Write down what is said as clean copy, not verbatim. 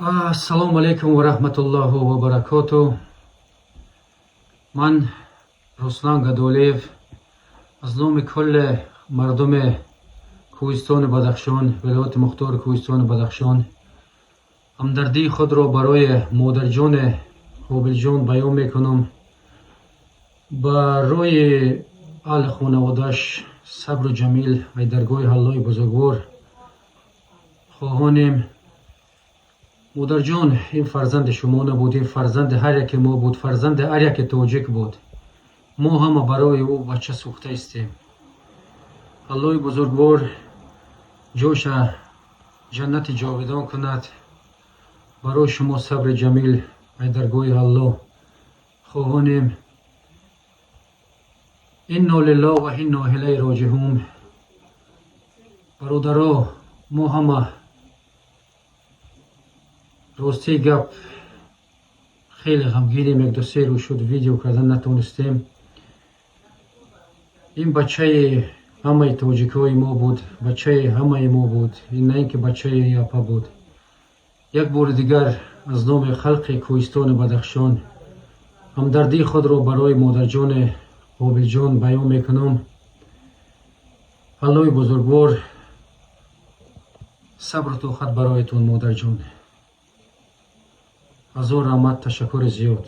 Ассалому алайкум ва раҳматуллоҳу ва баракоту. Ман Руслан Гадолиев аз номи кулли мардуми Кӯҳистони Бадахшон, вилояти мухтори Кӯҳистони Бадахшон, ҳамдардии худро барои модарҷони Қобилҷон баён мекунам. Барои аҳли хонаводааш сабру ҷамил ва даргоҳи Аллоҳи бузургвор хоҳонем. Модарҷон, ин фарзанди шумо набуд, ин фарзанди ҳар яке мо буд, фарзанди ҳар яке тоҷик буд. Мо ҳама барои ӯ бача сӯхта истем. Аллоҳи бузургвор ҷоша ҷаннати ҷовидон кунад. Барои шумо сабри ҷамил ай даргоҳи Аллоҳ хоҳонем. Инно лиллоҳ ва инно илайҳи роҷиун. Бародаро, мо ҳама, ростии гап, хеле ғамгинем. 1-2-3 рӯз шуд, видео кардан натонистем. Ин бачаи ҳамаи тоҷикҳои мо буд, бачаи ҳамаи мо буд, ин на ин ки бачаи япа буд. Як бори дигар аз номи халқи Кӯҳистони Бадахшон ҳамдардии худро барои модарҷони Қобилҷон баён мекунам. Аллоҳи бузургвор сабру тоқат бароятон, модарҷон. Ҳазор раҳмат, ташаккури зиёд.